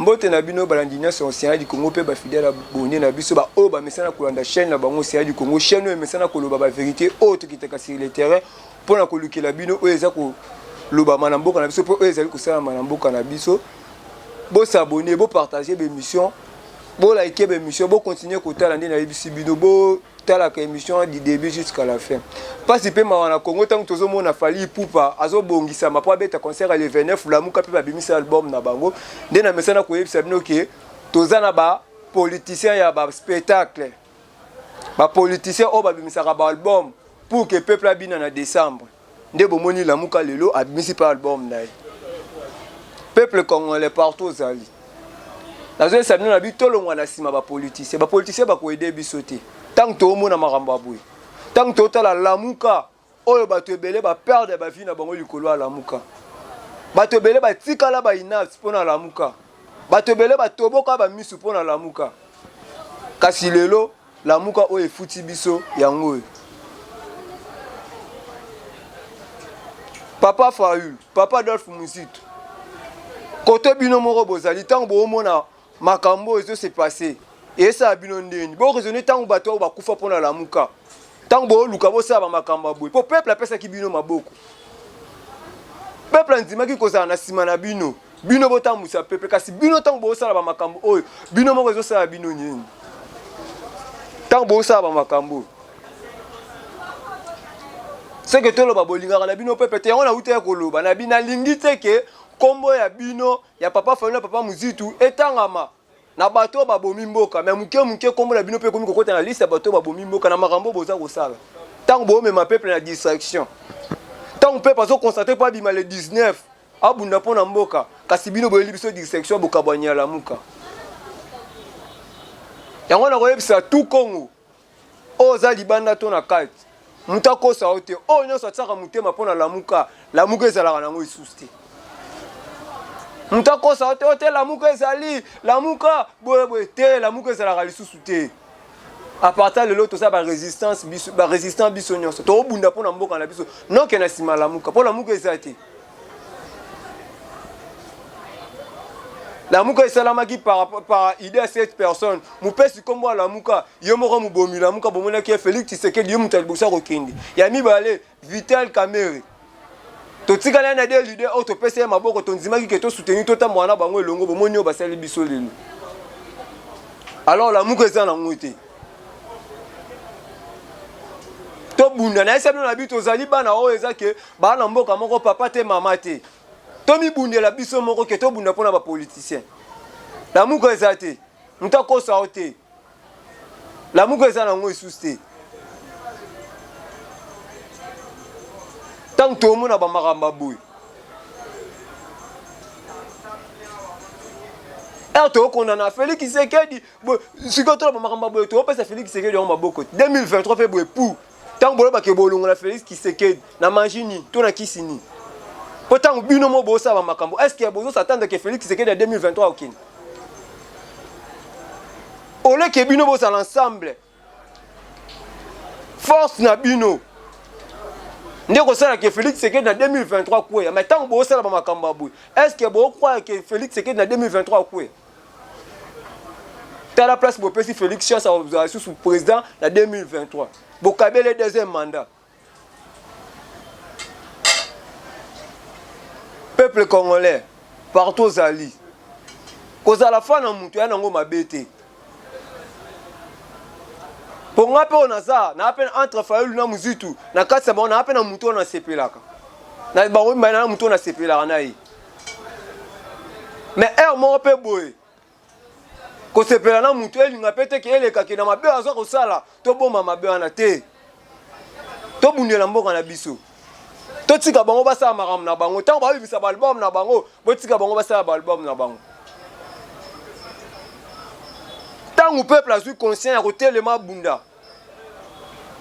Mbote na bino balandi nyonso ya Océan du Congo mpe ba fidèles abonnés na biso ba oyo bamesana kolanda chaîne na bango Océan du Congo, chaîne oyo emesana koloba ba vérité oyo tokitaka sur le terrain mpo na kolukela bino oyo eza kolobama na mboka na biso mpe oyo ezali kosalama na mboka na biso. Bo s'abonner, bo partager ba émission, bo liker ba émission, bo continuer kotala nde nayebisi bino bo talaka émission du début jusqu'à la fin. Pasi pe mawa na Congo tango tozomona Fally Ipupa azobongisama po abeta concert le 29 Lamuka pe babimisa album na bango nde na mesana koyebisa bino ke toza na ba politiciens ya ba spectacle ba politiciens oyo babimisaka ba album pour que peuple abina na décembre nde bomoni Lamuka lelo abimisi pe album na ye. Peuple congolais partout ozali nazoyesa bino na bi tolongwa na nsima bapoliticien bapoliticien bakoede biso te ntango toomona makambo ya boye ntango totala lamuka oyo bato ebele baperdre bavie na bango likolo ya lamuka bato ebele batikala bainapte mpo na lamuka bato ebele batoboka bamisu mpo na lamuka kasi lelo Lamuka oyo efuti biso yango oyo. Papa Fayulu, Papa Adolphe Muzito, kote bino moko bozali ntango boomona makambo oyo ezo se passer esala bino ndeni bo raisonner ntango bato oyo bakufa mpo na Lamuka, ntango booluka bosala bamakambo ya boye mpo peuple apesaki bino maboko, peuple andimaki kozala na nsima na bino. Bino botambwisa peuple kasi bino ntango bosala ba makambo oyo bino moko ezosala bino nini? Ntango bosala ba makambo oyo seke toloba bolingaka na bino peuple te. Yango nauta ya koloba na bino, nalingi te ke nkombo ya bino ya papa Fayulu na papa Muzitu etangama na bato oyo babomi mboka, me moke moke nkombo na bino mpe ekomi kokota na liste ya bato oyo babomi mboka na makambo oyo boza kosala. Ntango bomema peuple na distraction, ntango peuple azoconcentre mpo abima le 19 Abunda mpo na mboka kasi bino boyeli biso distraction bokabwani ya lamuka. Yango nakoyebisa tout Congo oyo oza libanda to na kati moto akosa yo te oyo nyonso atiaka motema mpo na lamuka lamuka ezalaka nango lisusu te moto akosa yo te oyo te lamuka ezali lamuka boye boye te lamuka ezalaka lisusu te à partir lelo toza ba résistance biso ba résistant biso nyonso tobunda mpo na mboka na biso noke na nsima lamuka mpo lamuka eza te lamuka esalamaki par, par idée ya cette personne mopesi nkombo ya lamuka ye moko mobomi lamuka bomonaki ye félix tshisekedi ye moto ya liboso akokende ya mibale vital kamere totikali na de leader oyo topesi ye maboko tondimaki ke tosoutenir totambola na bango elongo bomoni oyo basali biso lelo alors lamuka eza nango te tobunda nayesa bino na bi tozali bana oyo eza ke baa na mboka moko papa te mama te tomibundela biso moko ke tobunda mpo na bapoliticien lamuka eza te moto akosa yo te Lamuka eza nango lisusu te. Ntango toomona bamakambo ya boye ere tokondana Félix Tshisekedi sikoyo toloba makambo ya boye tokopesa Félix Tshisekedi yango maboko 2023 mpe boye pour ntango bolobaka bolongola Félix Tshisekedi na magie nini to na kisi nini mpo ntango bino mo bosala makambo est ce que bozosatendre ke Félix Tshisekedi ya 2023 okende oleke bino bozala ensemble force na bino nde kosala ke Félix Tshisekedi na 2023 kweya mais ntango bosala ba makambo ya boye est ce que bokroire ke Félix Tshisekedi na 2023 kweya tala place bopesi Félix chance akozala lisusu président na 2023 bokabele deuxième mandat Peuple congolais partout ozali kozala fa na moto ya nango mabe te mpo nga mpe oyo naza naa mpe entre fayulu na muzitu na kati ya bango naa mpe na moto oyo nasepelaka na bango mibale na moto oyo nasepelaka na ye mais heure moko mpe boye kosepela na moto elinga mpe te ke elekake na mabe aza kosala toboma mabe wana te tobundela mboka na biso totika bango basala makambo na bango ntango babimisa baalbum na bango botika bango basala baalbum na bango ntango peuple azwi conscient ya kotelema abunda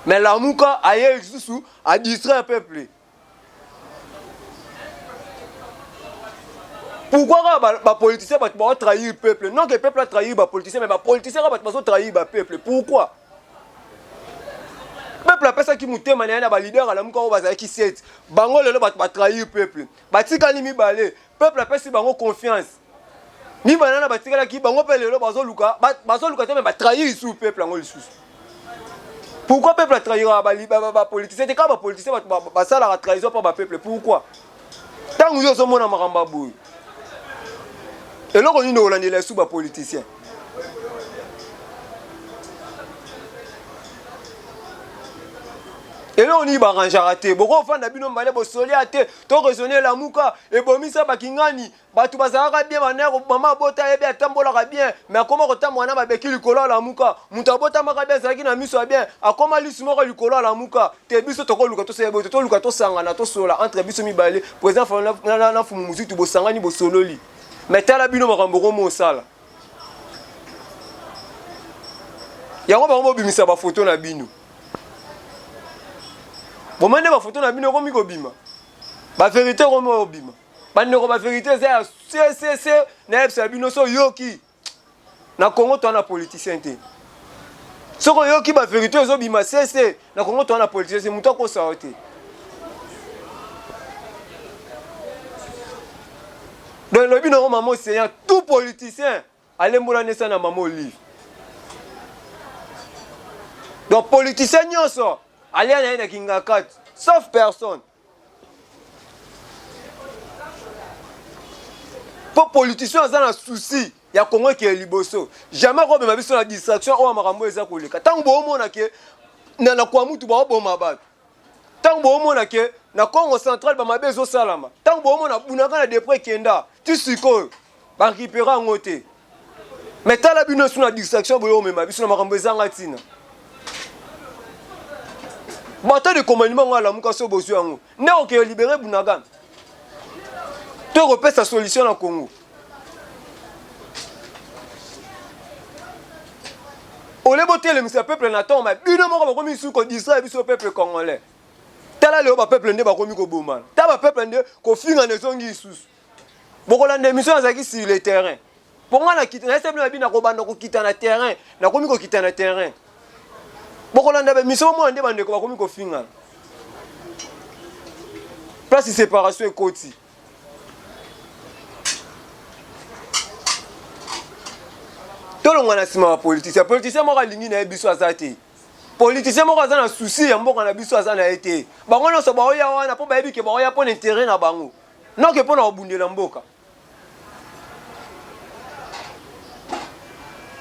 mais lamuka aye lisusu adistraire peuple Pourquoi kaka ba, ba politiciens bato bao trahir peuple non que peuple a trahir ba politiciens mais ba politiciens kaka bato bazo trahir ba peuple pourquoi peuple apesaki motema na ye na ba leader alamuka oyo bazalaki 7 bango lelo bato ba trahir peuple batikali mibale peuple apesi bango confiance. Mibale wana batikalaki bango mpe lelo bazoluka bazoluka te me batrahir lisusu peuple yango lisusu. Pourquoi peuple atrahiraka bapoliticien te? Kaka bapoliticien bato basalaka trahison mpo bapeuple. Pourquoi? Ntango yo ozomona makambo ya boye, eloko nini okolandela lisusu bapoliticien? Eloko nini barangeaka te? Bokofanda bino mbale bosolia te, to raisonne lamuka ebomisa bakingani. Bato bazalaka bien, banere mama abota ayebi atambolaka bien, mais akoma kotambola na babeki likolo alamuka. Moto abotamaka bien, azalaki na miso ya bien, akoma lisu moko likolo alamuka te. Biso tokoluka tosala boye, toluka tosangana, tosolola entre biso mibale. Président na, na Mfumu Muzitu bosangani, bosololi, mais tala bino makambo okoma osala yango. Bango bobimisa bafoto na bino, bomoni nde bafoto na bino ekomi kobima, baverité ekomi kobima. Bandeko, baverité eza ya ccc. Nayebisa bino, so oyoki na Congo toa na politicien te. Soki oyoki baverité ezobima cc na Congo, toa na politicien te, moto akosa yo te. Donc elobi nango mama Océan, tout politicien alembola nesa na mama Olive. Donc politicien nyonso alia na ye na Kingakati, sauf personne. Mpo politicien aza na souci ya Kongo ekeye liboso, jamais akobema biso na distraction oyo makambo eza koleka. Ntango boomona ke na Kwamutu baoboma bato, ntango boomona ke na Congo Central bamabe ezosalama, ntango boomona Bunaka na depres ekenda ti sikoyo barécupere yango te, mais tala bino esu na distraction boye omema biso na makambo ezanga ntina. Bato de commandement ngo alamuka, so bozwi yango nde okeye libere Bunagana to ekopesa solution na Congo. Ole botelemisa peuple na ntongo, ma bino moko bakomi lisusu kodistraire biso peuple congolais. Tala lelo bapeuple nde bakomi kobomana, ta bapeuple nde kofingana ezongi lisusu. Bokolanda émission, azalaki sur le terrain. Mpo ngai nakita, nayesa bino na nakobanda kokita na terrain, nakomi kokita na terrain. Bokolanda baémission, bomona nde bandeko bakomi kofingana, place séparation ekoti. Tolongwa na nsima bapoliticien. Politicien moko alingi na ye biso aza te. Politicien moko aza na souci ya mboka na biso aza na ye te. Bango nyonso baoya wana mpo bayebi ke baoya mpo na intérêt na bango, noke mpo na kobundela mboka.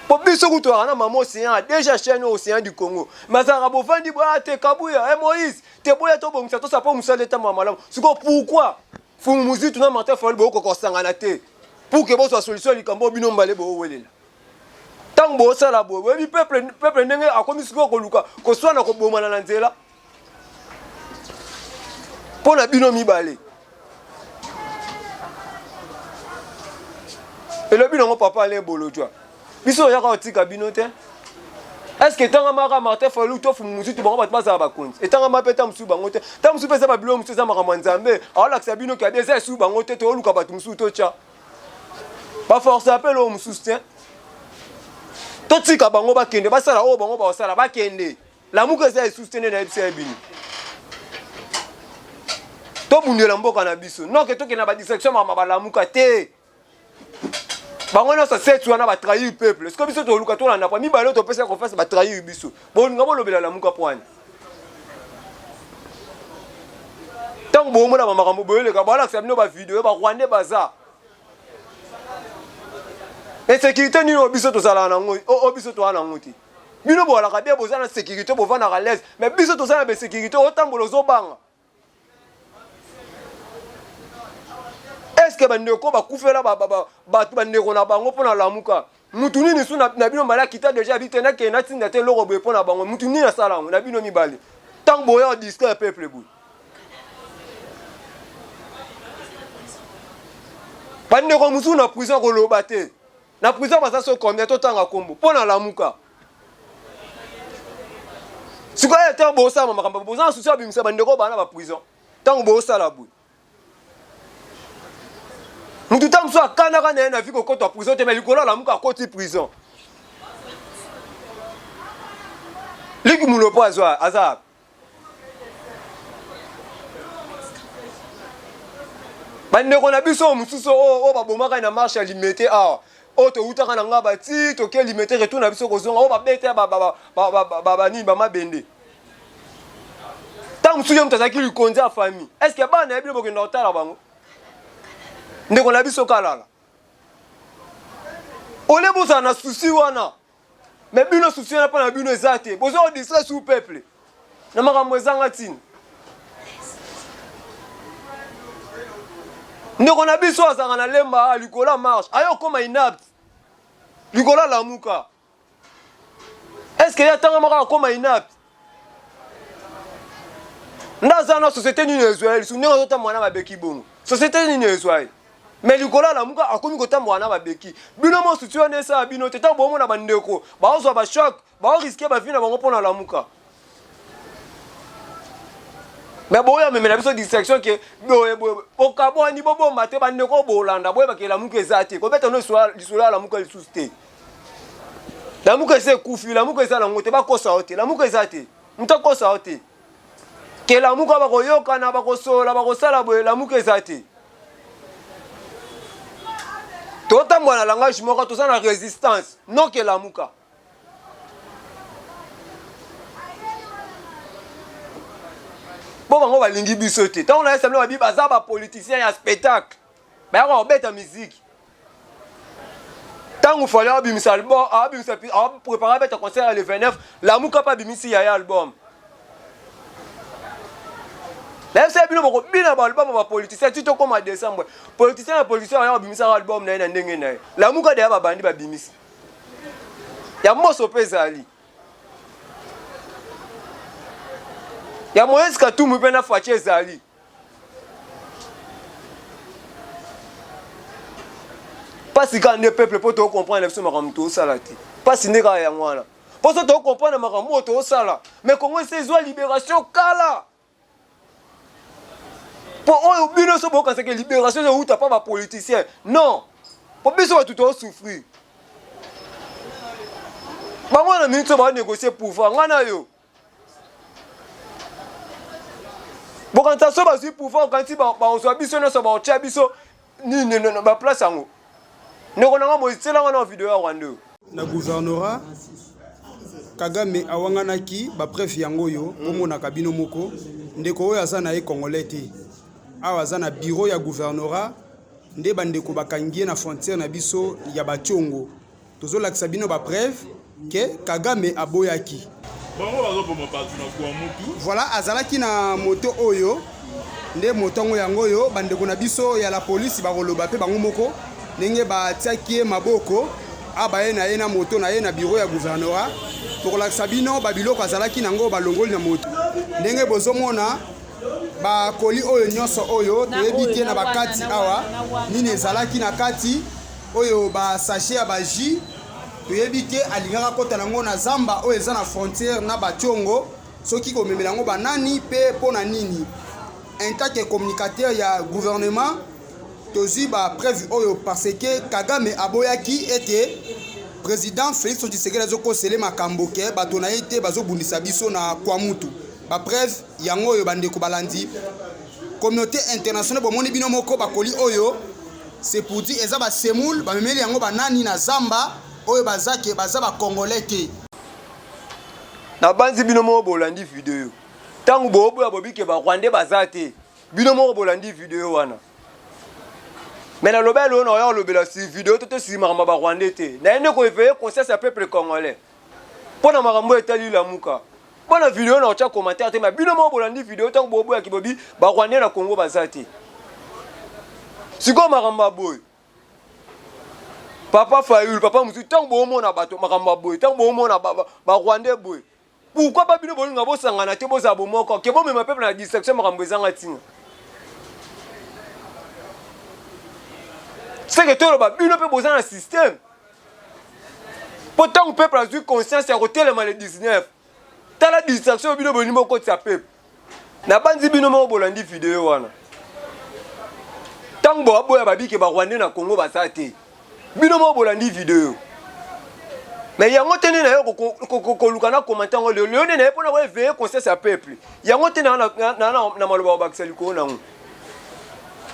Mpo biso kutu na mama Océan déjà, chaîne Océan du Congo, mais azalaka bovandi boya te, Kabuya e Moïse te, boya tobongisa, tosala mpo mosala etambola malamu. Sikoyo pourquoi Fumu Muzitu na Martin Fayulu bokoka kosangana te pour ke bozwa solution ya likambo oyo bino mbale bowelela? Ntango bosala boye, boyebi peuple ndenge akomi sikoyo koluka koswana, kobomana na nzela mpo na bino mibale. Elobi nango papa Alain Bolodjwa, biso oyaka kotika bino te. Est ce que etangamaka Martin Fayulu to Fumu Muzitu, bango bato bazala bakonzi? Etangama mpe ta mosusu bango te. Ta mosusu mpe eza babilo mosusu, eza makambo ya Nzambe aolakisa bino kabi eza esusu bango te. Tooluka bato mosusu, totya baforce mpe eloko mosusu te. Totika bango bakende, basala oyo bango bakosala, bakende. Lamuka eza esusu te nde nayebisa ye bino. Tobundela mboka na biso, noke tokende na badistraction makambo balamuka te. Bango nyonso sept wana batrahir peuple. Sikoyo biso toluka tolanda pa mibale oyo topesa confiance, batrahir biso. Bolinga bolobela lamuka pwani? Ntango boomona bamakambo boyoleka, balakisa bino bavideo, barwandais baza insécurité nini oyo biso tozalaka nango, oyo biso toza nango te? Bino boalaka bien, boza na sécurité, bovandaka à l'aise, mais biso toza na bainsécurité, otambola ozobanga. Est ce que bandeko bakufela bato, bandeko na bango mpo na lamuka? Mutu nini su na bino mbala akita deja abi te, nakende natinda te eloko boye mpo na bango? Mutu nini asala yango na bino mibale ntango boya distraire peuple boye? Bandeko mosusu na prison koloba te, na prison baza so combien? Totanga kombo mpo na lamuka. Sikoyo ntango bosala makambo, boza na susi abimisa bandeko bana ba prison. Ntango bosala boye, mutu ntango mosusu akanaka na ye na vi kokɔta prison te, mais likolo alamuka akoti prison. Liki Mulopo azwa aza. Bandeko na biso oyo mosusu oyo oyo babomaka na marche ya Limete awa, oyo towutaka na Ngaba ti toke Limete, retour na biso kozonga, oyo babeta banini bamabende. Ntango mosusu ye moto azalaki likonzi ya famille, est ce que bana ya bino bokenda kotala bango? Ndeko na biso Kalala, ole bozala na souci wana, mais bino souci wana mpo na bino eza te, boza ko distraire sous peuple na makambo ezanga ntina. Ndeko na biso azalaka na Lemba likolo ya marche, aye okoma inapte likolo ya Lamuka. Est-ce que ye atangamaka akoma inapte? Nde aza na société nini ezwa ye lisusu ndenge azotambola na babeki bongo? Société nini ezwa ye? Mais likolo alamuka akomi kotambola na babeki. Bino mosusu wana esala bino te, ntango bomona bandeko baozwa ba choc, baoriske ba vie na bango mpo na lamuka. Mais boya memela biso distraction ke boye boye okabwani bobomba te bandeko bolanda boyeba ke lamuka eza te kobeta no lisolo ya lamuka lisusu te. Lamuka eza ekufi, lamuka eza nango te, bakosa yo te, lamuka eza te, moto akosa yo te ke lamuka bakoyokana, bakosolola, bakosala boye, lamuka eza te. Totambola na langage moko, toza na résistance, non ke lamuka. Mpo bango balingi biso te. Ntango na assemblée babi baza ba politiciens ya spectacle, bayaka kobeta miziki. Ntango Fally abimisa album, abimisa aprépare abeta concert ya le 29, Lamuka mpe abimisi yaya album. Nayebisa bino bokobina ba album ya ba politiciens ti tokoma décembre. Politicien na politicien aya abimisaka album na ye na ndenge na ye. Lamuka deya babandi babimisi. Ya Mboso mpe ezali. Ya Moïse Katumbi mpe na Fatshi ezali. Pasi kaka nde peuple mpo to comprendre biso makambo tosala te. Pasi nde kaka yango wana. Mpo so to comprendre makambo oyo tosala. Mais Congo esi ezwa libération kala. Mpo oyo bino so bokanisaka libération ezowuta mpa ba politiciens. Non. Mpo biso bato to souffrir. Bango na minute oyo ba négocier pouvoir nga na yo. Bokanisa so bazwi pouvoir, okanisi bakozwa biso nyonso, bakotia biso nini ba place yango. Ndeko na nga Moïse, tiela nga na video ya Rwanda oyo. Na gouvernorat Kagame awanganaki ba preuve yango oyo bomonaka bino moko. Ndeko oyo aza na ye congolais te, awa aza na bureau ya gouvernorat nde bandeko bakangi ye na frontière na biso ya Bacongo. Tozolakisa bino ba preuve ke Kagame aboyaki. Bango bazoboma bato na Kwamutu. Voilà, azalaki na moto oyo nde moto yango yango oyo bandeko na biso ya la police bakoloba mpe bango moko ndenge batiaki ye maboko abaye na ye na moto na ye na bureau ya gouvernorat. Tokolakisa bino babiloko azalaki nango balongoli na moto ndenge bozomona bakoli oyo nyonso oyo toyebi te na bakati awa nini ezalaki na kati oyo ba sachet ya ba jus toyebi te alingaka kota nango na zamba oyo eza na frontière na bacongo soki komemela yango banani mpe mpo na nini. En tant que communicateur ya gouvernement tozwi ba preuve oyo parce que Kagame aboyaki ete président Félix Tshisekedi azokosele makambo ke bato na ye te bazobundisa biso na Kwamutu. Ba preuve yango oyo bandeko balandi communauté internationale bomoni bino moko bakoli oyo c'est pour dire eza ba semoule bamemeli yango banani na zamba oyo baza ke baza ba congolais te. Nabanzi bino moko bolandi video ntango boboya bobike ba rwandais baza te, bino moko bolandi video wana. Mais naloba eloko na oya kolobela si video te to si makambo ya ba rwandais te, naye nde ko éveiller conscience ya peuple congolais mpo na makambo etali Lamuka. Mpo na video na otya commentaire te, mais bino moko bolandi video ntango boboyaki bobi ba rwandais na Congo baza te. Sikoyo makambo ya boye Papa Fayulu, papa mosusu, ntango bomona bato makambo ya boye, ntango bomona ba rwandais boye, pourquoi ba bino bolinga bosangana te, bozala bomoko ke bomema peuple na distraction makambo ezanga ntina. Seke toloba bino mpe boza na système mpo ntango peuple azwi conscience ya kotelema le 19, tala distraction bino bolingi bokotisa peuple. Nabanzi bino moko bolandi video wana ntango boaboya babike ba rwandais na Congo baza te, bino moko bolandi video. Mais yango te nde naye koluka na commenter yango lelo, lelo nde naye mpona koeveiller conscience ya peuple. Yango te na maloba kobakisa likolo nango.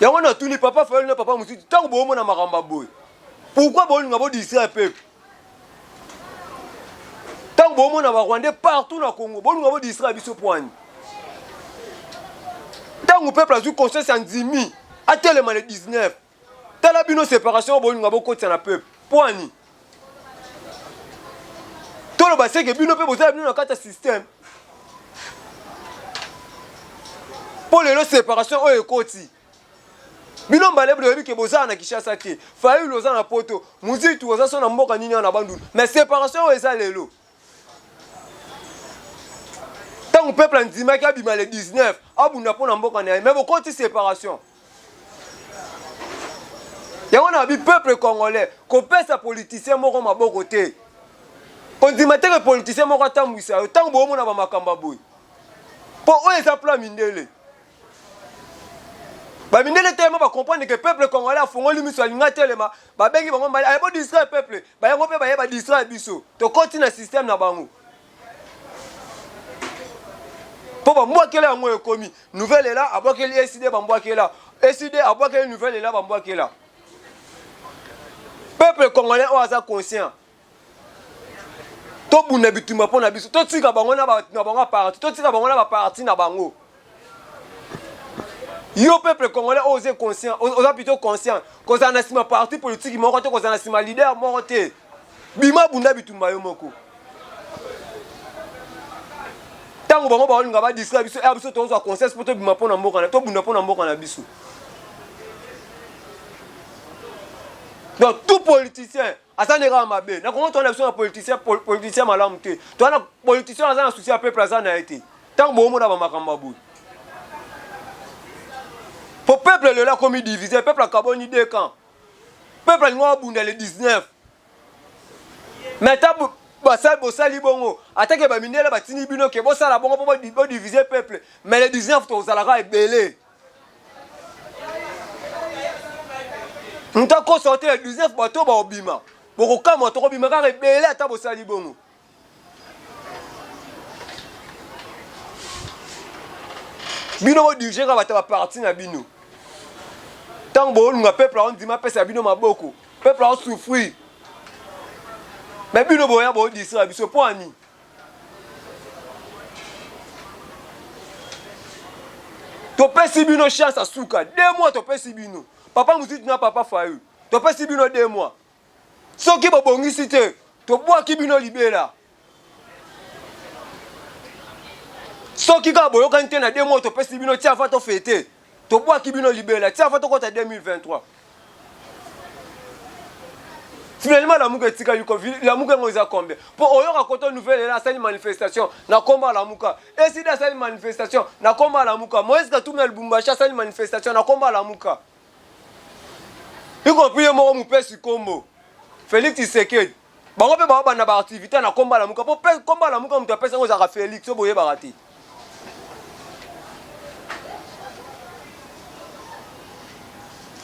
Yango natuni papa Fayulu na papa Musutu, ntango boomona makambo ya boye, pourquoi bolinga bodistraire peuple? Ntango boomona ba Rwandais partout na Congo, bolinga bodistraire biso poani? Ntango peuple azwi conscience ya ndimi atelema le 19, tala bino séparation bolinga bokotisa na peuple poani? Toloba seke bino mpe bozala bino na kati ya système mpo lelo séparation oyo ekoti bino mbale boyebi ke bozala na Kinshasa te, Fayulu oza na poto, Muzitu oza so na mboka nini wana na Bandundu, mais séparation oyo eza lelo ntango peuple andimaki abima le 19 abunda mpo na mboka na ye, mais bokoti séparation yango na bi peuple congolais kopesa politicien moko maboko te, kondima te ke politicien moko atambwisa yo ntango boomona bamakambo ya boye, mpo oyo eza plan mindele. Bamindele telema bacomprendre ke peuple congolais afongoli miso, alinga telema, babengi bango mbali aye bodistraire peuple bayango mpe baye badistraire biso, tokoti na système na bango mpo bambwakela yango ekomi nouvelle ela abwakeli eside bambwakela eside abwakeli nouvelle ela bambwakela. Peuple congolais oyo aza conscient, tobunda bitumba mpo na biso, totika bango na bango ya parti, totika bango na baparti na bango. Yo peuple congolais oyo oza conscient, oza plutôt conscient kozala na nsima parti politique moko te, kozala na nsima leader moko te, bima bunda bitumba yo moko. Ntango bango baolinga badistraire biso, ya biso tozwa conscience mpo tobima mpo na mboka, tobunda mpo na mboka na biso. Donc tout politicien aza nde kaka mabe na Kongo. Toza na biso na politicien, politicien malamu te. Toza na politicien aza na souci ya peuple aza na ye te. Ntango boomona bamakambo ya boye, po peuple lelo akomi divise, peuple akaboni deux camps. Peuple alingi abunda le 19, mais ata basali bosali bongo, atake bamindele batindi bino ke bosala bongo mpo bodivise peuple, mais le 19 tozalaka ebele. Moto akosa te, le 19 bato baobima, bokokamwa, tokobima kaka ebele ata bosali bongo. Bino bodirige kaka bato ya baparti na bino. Ntango boolunga peuple aondima apesa bino maboko, peuple aosouffrir, mais bino boya boodistraire biso mpo ani? Topesi bino chance ya suka, 2 mois topesi bino, papa Muzitu na papa Fayu, topesi bino 2 mois. Soki bobongisi te, tobwaki bino libela. Soki kaka boyokani te na 2 mois topesi bino, ti avant tofete, tobwaki bino libela ti avant tokɔta 2023. Finalement Lamuka etikali, Lamuka yango eza combien? Mpo oyoka koto nouvelle ela asali manifestation na komba Lamuka, Esida asali manifestation na komba Lamuka, Moïse Katumbi na Lubumbashi asali manifestation na komba Lamuka, y compris ye moko mopesi kombo Félix Tshisekedi. Bango mpe baobanda baactivité na komba Lamuka, mpo komba Lamuka moto apesi yango ezalaka Félix, so boyebaka te.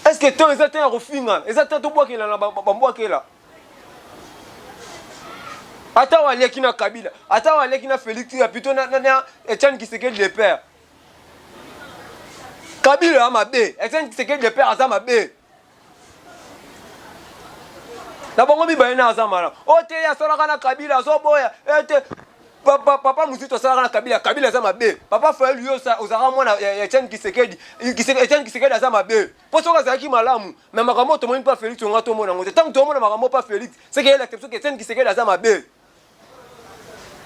Est ce que temps eza temps ya kofinga? Eza temps tobwakela na bambwakela? Ata waliaki na Kabila, ata waliaki na Félix ya plutôt na Etienne Tshisekedi le père. Kabila ya mabe, Etienne Tshisekedi le père aza mabe na bango mibale na aza malamu. Oyo te ye asalaka na Kabila azoboya ete papa Mosusu asalaka na Kabila, Kabila aza mabe. Papa Fayulu, yo ozalaka mwana ya Etienne Tshisekedi, Etienne Tshisekedi aza mabe. Mpo soki azalaki malamu, mais makambo oyo tomoni mpa Félix onga tomona yango te. Ntango tomona makambo mpa Félix, seke yelakisa biso ke Etienne Tshisekedi aza mabe.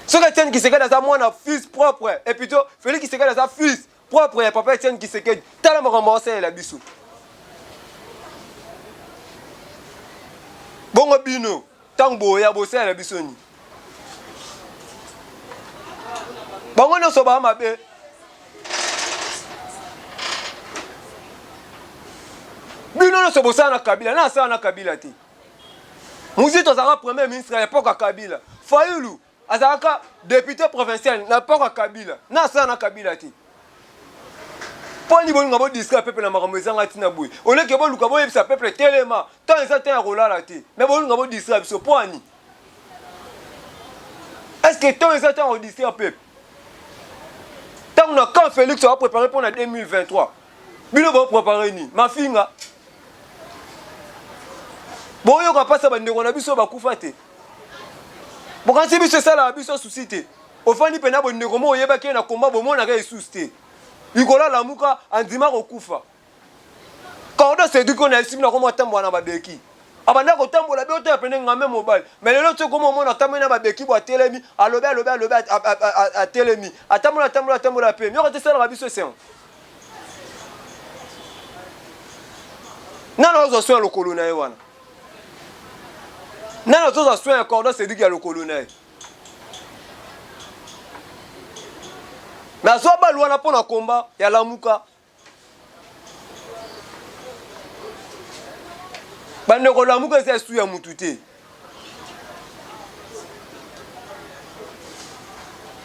Soki Etienne Tshisekedi aza mwana fils propre, et plutôt Félix Tshisekedi aza fils propre ya papa Etienne Tshisekedi, tala makambo aosalela biso bongo. Bino ntango boya bosalela biso nini? Bango nyonso baa mabe. Bino nyonso bosala na Kabila, na asala na Kabila te. Muzito azalaka premier ministre ya époque ya Kabila. Fayulu azalaka député provincial na époque ya Kabila, na asala na Kabila te. Mpo nini bolinga bodistraire peuple na makambo ezanga ntina boye? Oleke boluka boyebisa peuple telema, ntango eza ntango ya kolala te, mais bolinga bodistraire biso mpo ani? Est ce que ntango eza ntango ya kodistraire peuple, ntango na camp Félix awa préparé mpo na 2023? Bino bo préparer nini? Mafinga. Boyoka pasa bandeko na biso bakufa te. Bokanisi biso esalaka biso susi te. Ofandi pena bondeko moko oyebaki ye na komba bomonaka ye lisusu te. Likolo alamuka andima kokufa. Cordon Cedric oyo nayebisi bino akoma atambola na babeki. Abanda kotambola be otala pene ngame mobali. Mais lelo ti okoma omona atamboli na babeki bo atelemi, alobi alobi alobi atelemi. Atambola atambola atambola apemi. Yoko te esalaka biso esengo. Nani azwa soin ya lokolo na ye wana? Nani azozwa soin ya cordon Cedric ya lokolo na ye? Nazwa balle wana mpo na combat ya Lamuka. Bandeko Lamuka eza esu ya mutu te.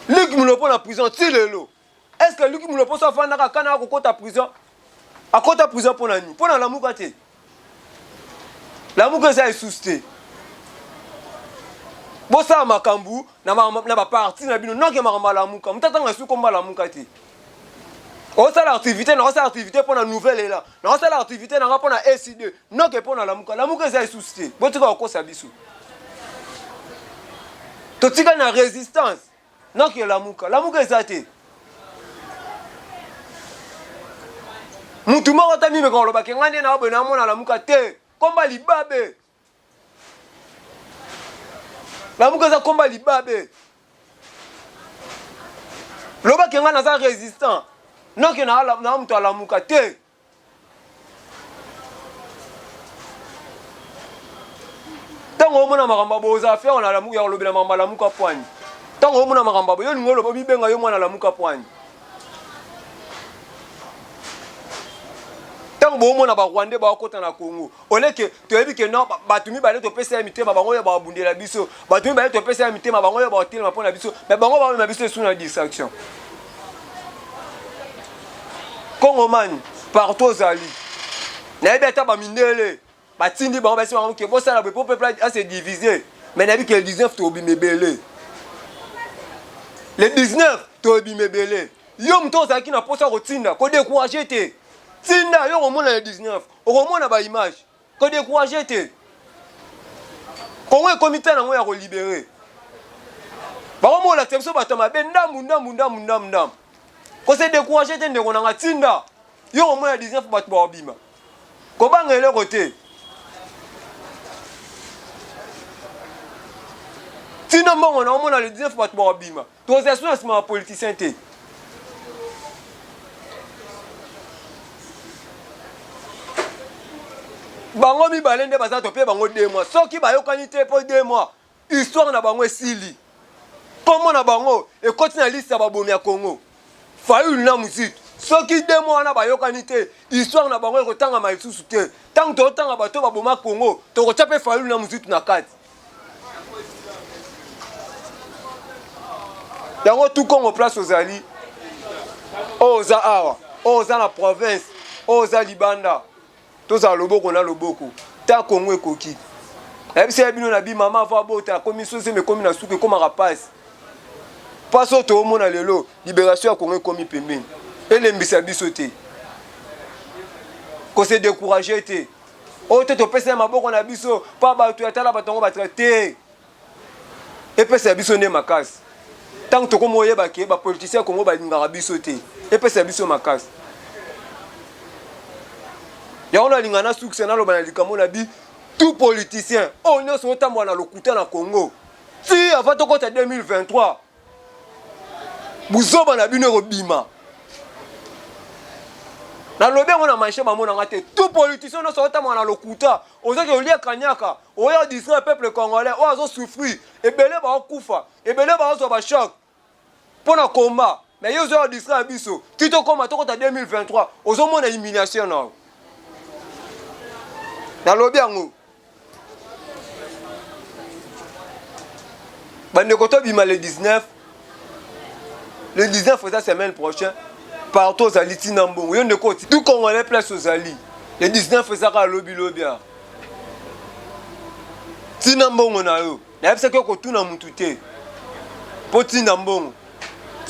Luc Mulopo na prison ti lelo. Est-ce que Luc Mulopo so afandaka kana akokota prison? Akota prison mpo na nini? Mpo na Lamuka te. Lamuka eza esusu te. Bosala makambo na baparti na bino noke makambo ya Lamuka. Moto atanga esu komba Lamuka te. Osala activité na osala activité mpo na nouvelle elan. Na osala activité na nga mpo na SI2 noke mpo na Lamuka. Lamuka eza esusu te. Botika kokosa biso. Totikali na résistance. Noki lamuka. Lamuka eza te. Mutu moko ata mimeka koloba ke ngai nde na boye namona lamuka te. Komba libabe. Lamuka eza komba libabe. Loba ke ngai naza résistant. Noki na na mutu alamuka te. Ntango omona makambo ya boye ozala fier na lamuka ya kolobela makambo ya lamuka pwani. Ntango omona makambo ya boye yo olingi oloba omibenga yo mwana lamuka pwani. Ntango boomona ba Rwandais bakota na Congo, oleke toyebi ke non bato mibale topesa ya mitema bango oyo babundela biso, bato mibale topesa ya mitema bango oyo batelema mpo na biso, mais bango bamema biso esu na distraction. Congomani partout ozali, nayebi ata ba mindele batindi bango basi bango ke bosala boye po peuple a se diviser, mais nayebi ke le 19 tobima ebele, le 19 tobima ebele. Yo moto ozalaki na posa kotinda, ko décourager te, tinda yo okomona le 19 okomona ba image, ko décourager te. Congo ekomi ta nango ya ko libérer. Bango molakisa biso bato ya mabe ndambu ndambu ndambu ndambu ndambu. Ko se décourager te ndeko nanga, tinda yo okomona 19 bato bakobima. Kobanga eloko te. Tina mbongo na omona le 19 bato bakobima. Tozala so na nsima ya politicien te. Bango mibale nde baza topie bango 2 mois. Soki bayokani te po 2 mois, histoire na bango esili. Kombo na bango ekoti na liste ya babomi ya Congo. Fayulu na Muzito. Soki 2 mois wana bayokani te, histoire na bango ekotangama lisusu te. Tango totanga bato baboma Congo, tokotya pe Fayulu na Muzito na kati. Yango tout Congo place ozali, oyo oza awa, oyo oza na province, oyo oza libanda, tozala loboko na loboko ta Congo ekoki. Nayebisa ya bino na bi mama avant abota akomi sosi ekomi na suka ekomaka pasi. Pasi oyo toomona lelo liberation ya Congo ekomi pembeni. Elembisa biso te. Ko se décourager te. Oyo te topesa ya maboko na biso pa bato ya tala bato yango bato te. Epesa biso nde makasi. Tango tokomi oyeba ke ba politiciens ya Congo balingaka biso te. Epesa biso makasi. Yango nalinga nasukisa naloba na likambo na bi tout politicien oyo nyonso otambola na lokuta na Congo ti avant tokota 2023 buzoba na bino ekobima. Nalobi yango na manche bamonanga te. Tout politicien nyonso otambola na lokuta, ozaki olia kanyaka, oya distraire peuple congolais oyo azo souffrir, ebele baokufa, ebele baozwa ba choc mpo na combat, mais yo ozoya distraire biso ti tokoma tokota 2023 ozomona humiliation na yo. Nalobi yango bandeko, tobima le 19, le 19 eza semaine prochaine. Partout ozali ntina mbongo yo ndeko, tout congolais place ozali, le 19 eza kaka lobi lobi awa. Ntina mbongo na yo, nayebisaki yo kotuna mutu te mpo ntina mbongo.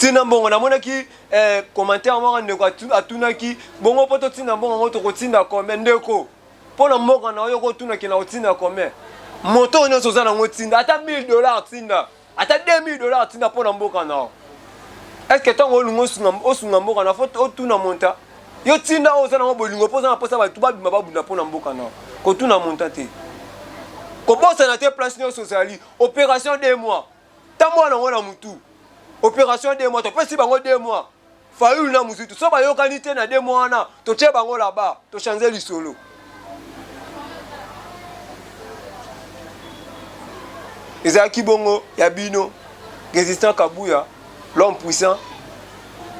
Tinda mbongo. Namonaki eh, commentaire moko ndeko atunaki bongo mpo totinda mbongo yango tokotinda combien ndeko? Mpo na mboka na yo okotunaki na kotinda combien? Moto oyo nyonso oza nango tinda ata 1000 dollars, tinda ata 2000 dollars, tinda mpo na mboka na yo. Est-ce que ntango olingi osunga mboka na, faut otuna monta? Yo tinda oyo oza nango bolingo mpo oza na mposa bato babima babunda mpo na mboka na yo. Kotuna monta te. Kobosana te, place nyonso ozali, opération 2 mois, tambola nango na mutu. Opération 2 mois, topesi bango 2 mois. Fayulu na Muzitu so bayokani te na 2 mois wana, totie bango là-bas, tochange lisolo. Ezalaki bongo ya bino résistant Kabuya, l'homme puissant.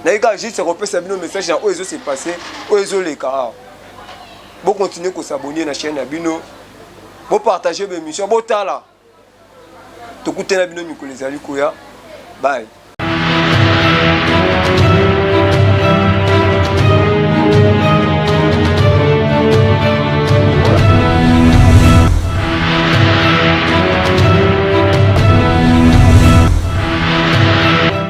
Naye kaka juste kopesa bino message na oyo ezo se passer, oyo ezoleka awa. Bocontinue kos'abonner na chaîne ya bino, bopartage ba émission, botala. Tokutana bino mikolo ezali koya. Bye.